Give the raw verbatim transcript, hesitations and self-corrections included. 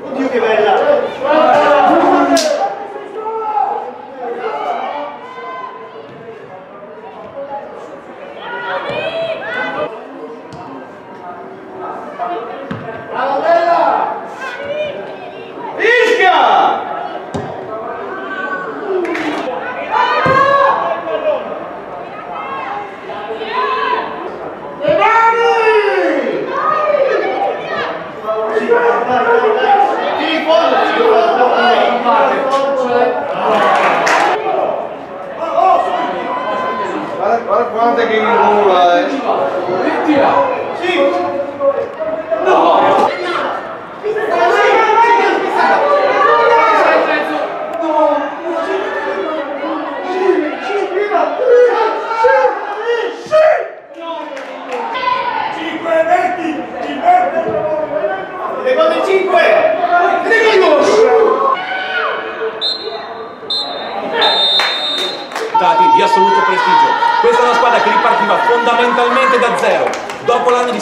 Oddio, che bella! Brava, bella! Ischia! Le mani! Sì, dai, dai, dai, dai. Tira in fondo, tira in fondo, dai, in parte. Guarda, guarda quante che ingola, eh. Sì. No! Cinque, venti, cinque. E quando cinque? Ritorno! Risultati di assoluto prestigio. Questa è una squadra che ripartiva fondamentalmente da zero. Dopo l'anno di